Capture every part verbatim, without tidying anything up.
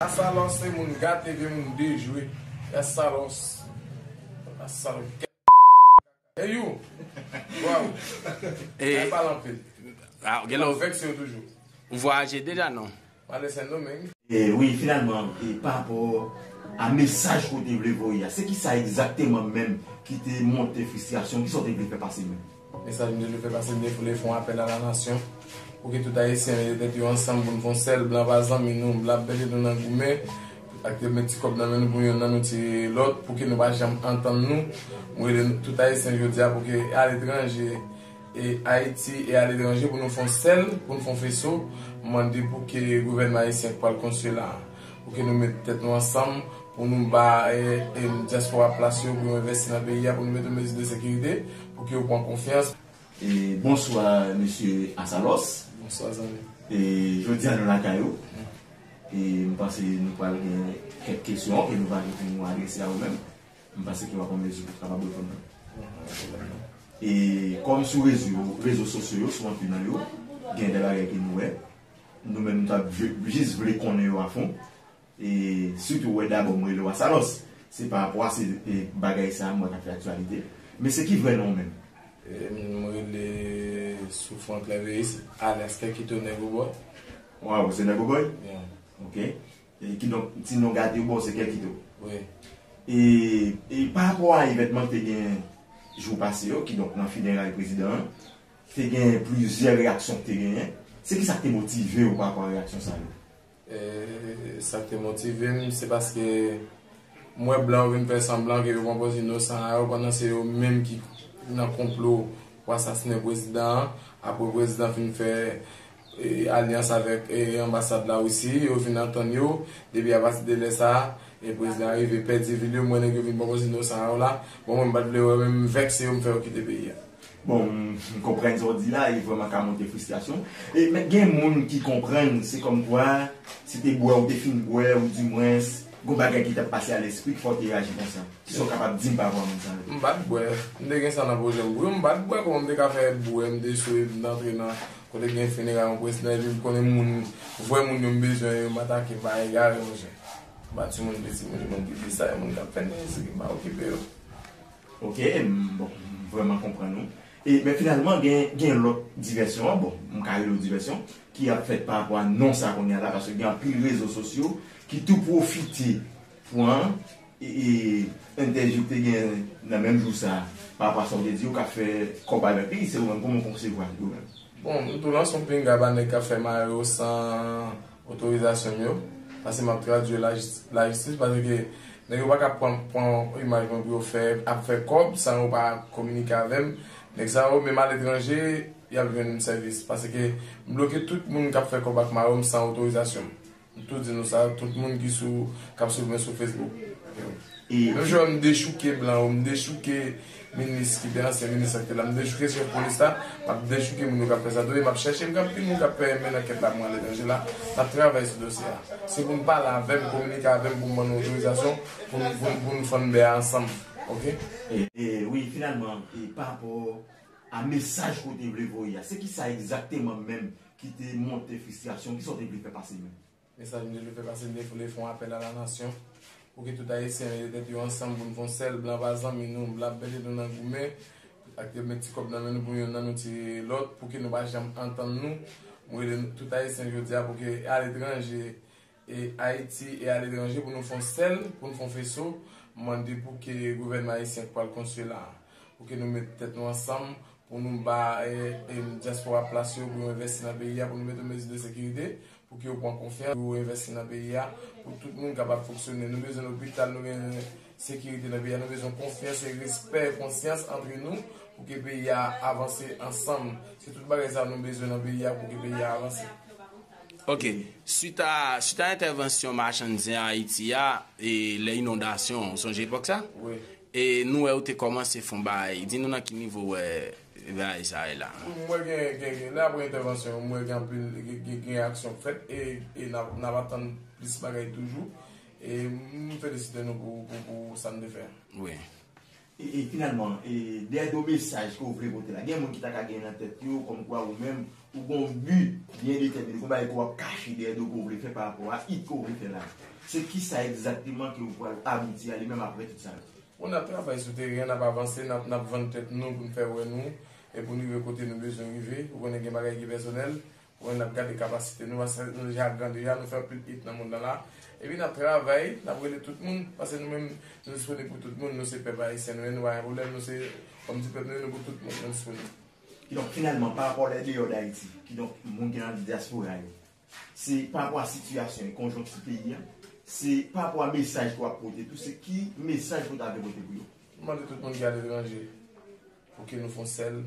Asalòs se moun gate, vye moun dejwe. Asalòs. Asalòs. Hey you. Waw. E pale anpil. Ah, gen lè w vèkse yo toujou. Ou vwayaje deja non? Pale Sendomeng. E wi, finalman, e pa rapò a mesaj ke w te vle voye a, se ki sa egzakteman menm ki te monte fristrasyon, ki sa w te vle fè pase menm? Mesaj m te vle fè pase, m te vle fè yon apèl a la nasyon pou ke tout Ayisyen mete tèt yo ansanm pou n fè yon sèl. Blan pa zanmi nou, blan ap pèdi nou nan goumen, ak te met ti kòb nan men nou pou yonn nan nou tire lòt, pou ke nou pa janm antann nou. Mwen rele tout Ayisyen jodi a pou ke aletranje, e Ayiti e aletranje pou nou fè yon sèl, pou nou fè yon feso. M mande pou ke gouvènman ayisyen k pral konstwi la, pou ke nou met tèt nou ansanm, pou nou ba e, e dyaspora plas yo, pou yo envèsti nan peyi a, pou nou mete mezi de sekirite, pou ke yo pran konfyans. E bonswa, mesye Asalòs. Bonswa, zanmi. E jodi a nou lakay ou. E m panse nou pral gen kèk kesyon ke nou va, nou adrese a ou menm. M panse ke w ap an mezi pou w kapab reponn nan. E kòm sou rezo, rezo sosyo yo, sou anpil nan yo, gen de bagay ke nou wè. Nou menm, nou t ap vle, jis vle konnen yo afon. E sitou, wè, dabò, m rele w Asalòs. Se pa rapò a se, e, bagay sa a m wè k ap fè aktyalite. Men se ki vrè non w menm? E, m rele Soufran Klèveis, alyas Kèkito Nèg Obòy. Waw, se Nèg Obòy? Yeah. Ok. E kidonk, ti non gate w ba w se Kèkito. Wi. E, e pa rapò a evènman ki te gen jou pase yo, kidonk nan fineray prezidan an, te gen plizyè reyaksyon ki te genyen. Se ki sa ki te motive w pa rapò a reyaksyon sa yo? E, sa ki te motive m, se paske m wè blan yo vin fè sanblan ke yo pran pòz inosan a yo, pandan se yo menm ki nan konplo pou asasinen prezidan an. Apre prezidan fin fè e, alyans avèk, e, anbasad Larisi, yo vin antann yo. Depi apati de lè sa a, e, prezidan an rive pèdi vil yo, m wè nèg yo vin pran pòz inosan yo la. Bon, mwen, m pa t vle wè, men m vèkse yo, m fè yo kite peyi a. Bon, m, m konprann sa w di la, e vrèman ka monte fristrasyon. E, men gen moun ki konprann, se kòmkwa, se te bwè, ou te fin bwè, ou dimwens, gon bagay ki t ap pase a lespri, ki fè w te reyaji konsa. Kisa w kapab di m pa rapò a moun sa yo? M pa t bwè. M te gen sa nan pwojè m pou yo. M pa t bwè, kòman m te ka fè bwè, m te swe, m t antre nan kote gen fineray yon prezidan, epi m konnen moun, vrè moun yo m bezwen yo, m atake, m pa egare, monchè. M pa timoun, piti moun, moun ki bizay, moun k ap fè nenpòt sa, m pa okipe yo. Ok, m, bon, m vrèman konprann ou. E, men finalman, gen, gen lòt divèsyon an, bon, m ka rele w divèsyon, ki ap fèt pa rapò a non sa kounye a la, paske gen anpil rezo sosyo ki tou pwofite pran e, e, entèvyou k te gen nan menm jou sa a, pa rapò a sa w te di yo, k ap fè kòb avèk li, se ou menm, kòman w konsevwa yo menm? Bon, m tou lanse yon pinga ba nèg k ap fè mare yo san otorizasyon m yo, paske m ap tradui lajis-, lajistis, paske nèg yo pa ka pran, pran imaj mwen pou yo fè, ap fè kòb san yo pa kominike avè m. Nèg sa yo, menm aletranje, y ap jwenn sèvis, paske m bloke tout moun k ap fè kòb ak mare yo san otorizasyon m. M tou di nou sa, tout moun ki sou, k ap swiv mwen sou Facebook. E menm jan m dechouke blan yo, m dechouke minis ki te ansyen minis la ki te la, m dechouke chèf polis la, m ap dechouke moun yo k ap fè sa tou, e m ap chèche m gen anpil moun k ap mennen ankèt la pou mwen aletranje la, n ap travay sou dosye a. Se pou n pale avè m, kominike avè m pou m ban nou otorizasyon pou n, pou n, pou n fann bè a ansanm. Ok? E, e, wi, finalman, e pa rapò a mesaj ke w te vle voye a, se ki sa egzakteman menm ki te monte fristrasyon, ki sa w te vle fè pase menm? Mesaj m te vle fè pase, m te vle fè yon apèl a la nasyon pou ke tout Ayisyen mete tèt yo ansanm pou n fè yon sèl. Blan pa zanmi nou, blan ap pèdi nou nan goumen, ak te met ti kòb nan men nou pou yonn nan nou tire lòt, pou ke nou pa janm antann nou. Mwen rele tout Ayisyen jodi a pou ke aletranje, e Ayiti e aletranje pou nou fè yon sèl, pou n fè yon feso. M mande pou ke gouvènman ayisyen k pral konstwi la, pou ke nou met tèt nou ansanm, pou nou ba, e, e, dyaspora plas yo, pou yo envèsti nan peyi a, pou nou mete mezi de sekirite, pou ke yo pran konfyans, pou yo envèsti nan peyi a, pou tout moun kapab fonksyone. Nou bezwen lopital, nou bezwen sekirite nan peyi a, nou bezwen konfyans e respè, konsyans antre nou, pou ke peyi a avanse ansanm. Se tout bagay sa nou bezwen nan peyi a, pou ke peyi a avanse. Ok. Suit a, suit a entèvansyon machann zen Ayiti a, e lè inondasyon, ou sonje epòk sa? Wi. E nou wè ou te kòmanse fè yon bagay. Di nou nan ki nivo w wè bagay sa ye la? M wè gen, gen, gen, lè apre entèvansyon, m wè gen anpil, gen, gen, gen aksyon k fèt e, e n ap, n ap atann plis bagay toujou. E m felisite nou pou, pou, pou sa n te fè. Wi. E, e finalman, e dèyè do mesaj ke w vle pote la, gen moun ki ta ka gen nan tèt yo, kòmkwa ou menm, Ou gon bi byen detèmine, gon bagay ke w ap kache dèyè do ke w vle fè pa rapò a it ke w vle fè la. Se kisa egzakteman ke w pral abouti a li menm apre tout sa yo? Bon, n ap travay sou teren, n ap avanse, n ap, n ap vann tèt nou pou n fè wè nou, e pou n rive kote nou bezwen rive. Ou konnen gen bagay ki pèsonèl, ou konnen n ap gade kapasite nou, paske nou deja gran deja, nou fè anpil it nan mond lan la. Epi n ap travay, n ap rele tout moun, paske nou menm, nou disponib pou tout moun, nou se pèp ayisyen, nou, nou pa gen pwoblèm, nou se, kòm di pèp nou, nou pou tout moun, nou disponib. Kidonk, finalman, pa rapò lè deyò Dayiti, kidonk, moun ki nan dyaspora yo, se pa rapò a sitiyasyon e konjonkti peyi a, se pa rapò a mesaj ke w ap pote tou, se ki mesaj ke w ta vle pote pou yo? M mande tout moun ki aletranje pou ke nou fè yon sèl,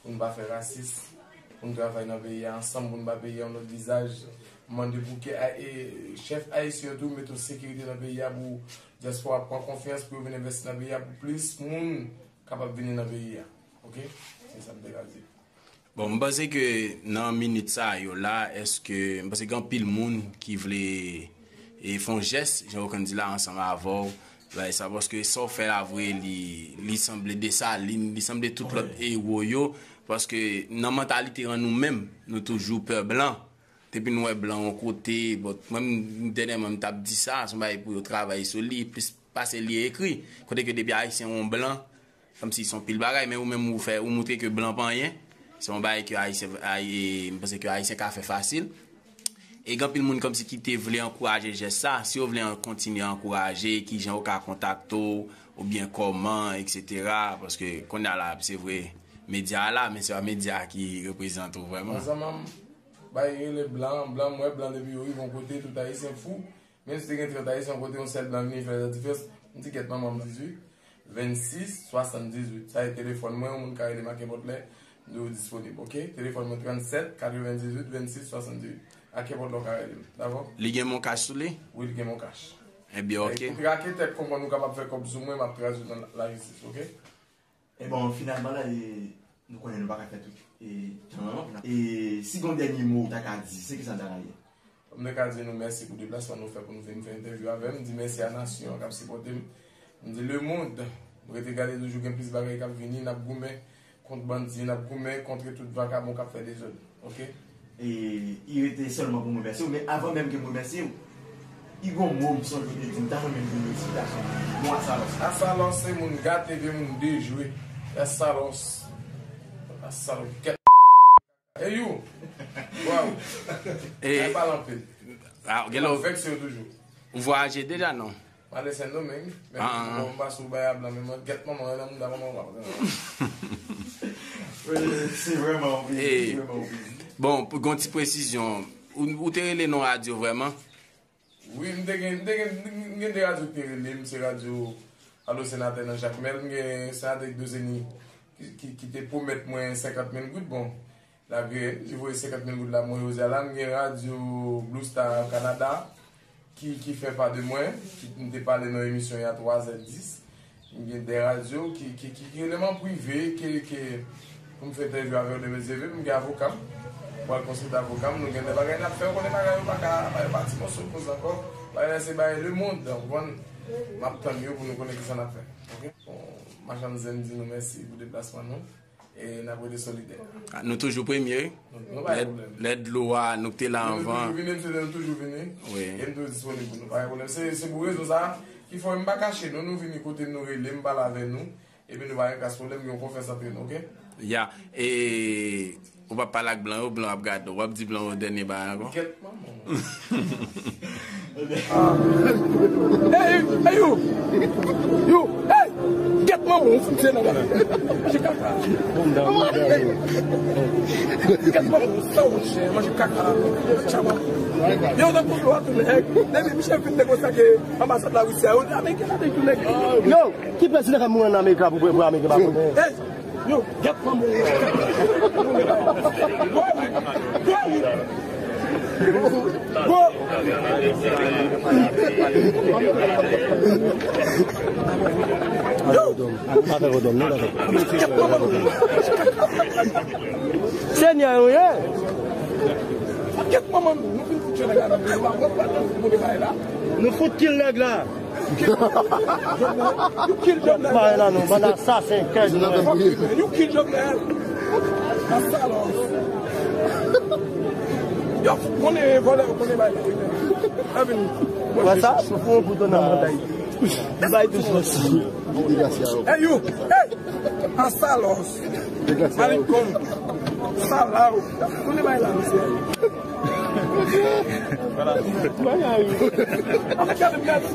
pou nou pa fè rasis, pou nou travay nan peyi a ansanm, pou nou ba peyi a yon lòt vizaj. M mande pou ke a- e, chèf ayisyen yo tou mete yon sekirite nan peyi a pou dyaspora pran konfyans, pou yo vin envesti nan peyi a, pou plis moun kapab vini nan peyi a. Oke? Se sa m te ka di. Bon, m panse ke nan minit sa yo la, èske, m panse gen anpil moun ki vle e fè yon jès, jan yo konn di la, ansanm avè w, bay sa, paske sa w fè la vre, li, li sanble Desalin, li sanble tout lòt ewo yo, paske nan mantalite an nou menm, nou toujou pè blan. Depi nou wè blan yon kote, bon, mwen, m, dènyèman, m t ap di sa, se yon bagay pou yo travay sou li, plis pase li ekri. Kote ke depi ayisyen yon blan, kòmsi se yon pil bagay, men ou menm ou fè, ou montre ke blan pa anyen. Se yon bagay ke ayisyen, ay-, e, m panse ke ayisyen ka fè fasil. E gen anpil moun kòmsi ki te vle ankouraje jès sa. Si yo vle an-, kontinye ankouraje, ki jan yo ka kontakte w, oubyen kòman, etsetera. Paske kounye a la, se vre, medya a la, men se pa medya ki reprezante w vrèman. Ansanm, bay rele blan, blan, m wè blan depi yo rive yon kote, tout ayisyen fou. Menm si te gen trant ayisyen yon kote, yon sèl blan vini fè latifyans, m di gèt manman m, dizuit vennsis swasanndizuit. Sa e telefòn mwen, yon moun ka rele m a kenpòt lè, m di w disponib, oke? Telefòn mwen trannsèt katrevendizuit vennsis swasanndizuit. A kenpòt lè w ka rele m, dakò? Li gen MonCash sou li? Wi, li gen MonCash. Ebyen, oke. Pou trake tèt kòman nou kapab fè kòb sou mwen, m ap tradui nan lajistis, oke? E bon, finalman la, e, nou konnen nou pa ka fè tout, e, tan an. E si gon dènye mo ou ta ka di, se kisa l ta ka ye? M te ka di nou mèsi pou deplasman nou fè pou nou vin fè entèvyou avè m. M di mèsi a nasyon an k ap sipòte m. M di lemonn, nou rete gade toujou gen plis bagay k ap vini, n ap goumen kont bandi, n ap goumen kont tout vakabon k ap fè dezòd. Oke? E, i rete sèlman pou m remèsye w, men avan menm ke m remèsye w, i gon mo m sonje w te di m ta renmen di m eksplikasyon. Mo Asalòs. Asalòs se moun gate, vye moun dejwe. Asalòs. Asalòs. Kèt. Hey you. Waw. E, ay pale anpil. A, gen lè w vèkse yo toujou. Ou vwayaje deja, non? M ale Sendomeng, men ah, ah, bon, m pa sou bay a blan, men mwen gèt manman, nan mouda manman w ap. Wi, se vrèman yon plezi, e, se vrèman yon plezi. Bon, pou gon ti presizyon, ou, ou te rele non radyo vrèman? Wi, m te gen, m te gen, m gen de radyo ki te rele m, se radyo Alo Senatè nan Jakmèl, m gen senatè Dozeni ki, ki, ki te pwomèt mwen senkant mil goud, bon, Lagrèn, li voye senkant mil goud la, mwen jodi a la, m gen radyo Blue Star Canada ki, ki fè pa de mwen, ki m te pale nan emisyon y a twa zè dis. M gen de radyo ki, ki, ki, ki rele m an prive, ke, ke pou m fè entèvyou avè yo demen zeve, m gen avoka m. Mwen konsilte avoka m, nou gen de bagay n ap fè, ou konnen bagay yo pa ka, bagay yo pa ti moso konsa ankò. Bagay la se bagay lemonn, ou konprann? M ap tann yo pou nou konnen kisa n ap fè. Oke? Bon, machann zen di nou mèsi pou deplasman nou. E n ap rete solidè. A, nou toujou premye. Nou, nou pa gen pwoblèm. Lè, lè dlo a, nou te la anvan. Nou toujou vini, m swete nou toujou vini. Wi. E m toujou disponib pou nou, pa gen pwoblèm. Se, se pou rezon sa a ki fè m pa kache nou, nou vini kote m, nou rele m, pale avè nou. Epi nou pa gen kras pwoblèm, gen yon konfyans antre nou, oke? Ya. E ou p ap pale ak blan yo, blan ap gade w. W ap di blan yo dènye bagay ankò. Gèt manman w. Hey, hey, you! You! Hey! Gèt manman w, fout se nan gade. Manje kaka. Gèt manman w, sa w chè, manje kaka. Chawa. Yo, nan kou yo a tounen. Depi Michel fin negosye ak anbasad Larisi a, yo di Ameriken la te tounen. Yo, ki prezidan k ap mouri an Amerik la pou, pou Ameriken pa konnen? Hey! Yo, gèt manman w. Go, go, go. Yo. Avè vodon, non, avè. Senyè, wi. Gèt manman nou, nou fin fout yo nan gade, nou pa konn pa nou pou nou bay la. Nou fout kill nèg la. You kill Jovenel. Mare nan nou, bann asasen, kèk nèg. You kill Jovenel. Asalòs. Yo, konnen vòlè, yo konnen bay la. Yo vin. Wè sa? Fou pou ton nan. Li bay tou fòs. Hey, you! Hey! Asalos! Malikon! Salaw! Konnen bay la, mesye. Bagay. An fèt, gade, gade.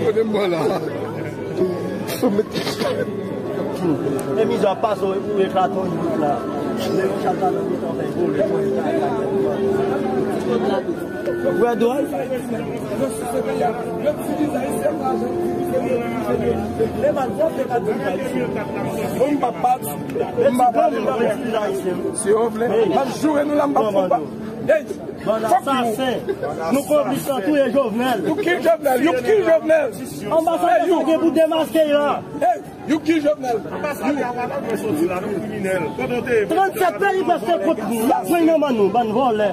Konnen mwen la. E mizè ap pase ou eklate yon bout la. Lè yon chal pa nan mitan fè vole. Wè dwòl. Bon, m pa pati. M pa pale. Si yo vle, m ap joure nou la, m pa fon pa. Hey, bann asasen. Nou konplis nan touye Jovenel. You kill Jovenel. You kill Jovenel. Anbasadè sa gen pou demaske la. Hey, you kill Jovenel. Anbasadè a pa ta dwe soti la, nou kriminèl. Kote w te ye? Tranntsèt peyi prèske kont nou. Y ap jwenn nan men nou, bann vòlè.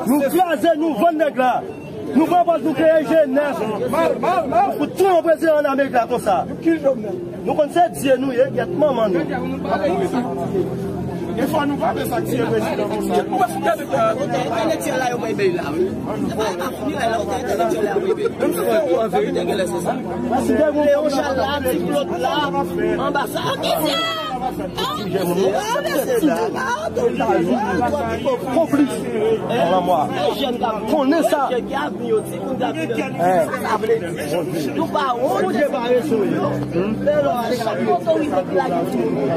Nou kraze, nou vann nèg la. Nou pran pòz, nou kreye jenès. Mal, mal, mal. Nou fout tou yon prezidan an Amerik la konsa. You kill Jovenel. Nou konn se Dye nou ye, gyèt manman nou. E fò nou pa fè sa k tiye prezidan konsa. Ou pa fouke avèk elektè la yo bay bay la wi. Se pa pa fini la, la ou te elektè la yo bay bay. Menm si se ou an verite gen lè se sa. Leon Charles la, ti Claude la, anba sa. An ki fè? Konplis. Konnen sa. Sa sa vle di? Nou pa wont. Chak otorite ki lage timoun,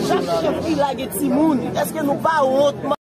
chak chèf ki lage timoun, èske nou pa wont?